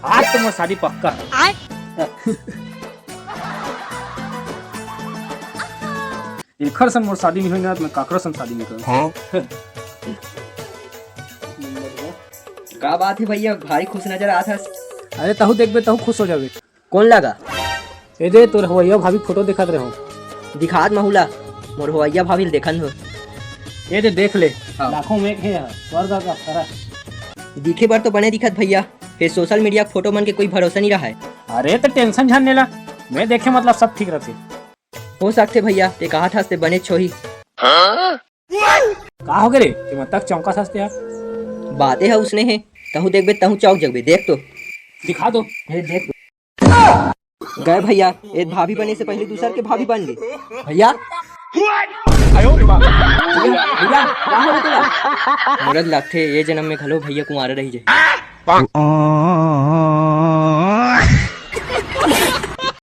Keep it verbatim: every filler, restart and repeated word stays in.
आज तो मोर शादी पक्का है। एखर सन मोर शादी नहीं होई ना, त मैं काकरो सन शादी नहीं करूँ। का बात है भैया, भारी खुश नजर आत हस। अरे तहू देखबे तहू खुश हो जाबे। कौन लगा? ए दे, तोर हवैया भाभी फोटो देखत रहो। दिखात महूला, मोर हवैया भाभी ल देखन हो। ए दे देख ले, हाँ। लाखों में एक है, स्वर्ग का अप्सरा। दिखे बर तो बने दिखत भैया, फिर सोशल मीडिया के फोटो मन के कोई भरोसा नहीं रहा है। अरे तो टेंशन झन लेला, मैं देखे मतलब सब ठीक रहते। हो सकथे भैया, ते कहा था ते बने छोही। का हो गे रे? ते मतलब चौंका सस्ते यार। बातें है उसने है, तहू देखबे तहू चौंक जगबे, देख तो। दिखा दो। ये देख तो। गए भैया, एक भाभी बने से पहले दूसर के भाभी बन गई। भैया। भैया, भैया, का हो गे तेला? मोला लगथे ये जन्म में घलो भैया कुंवारा रही जाए।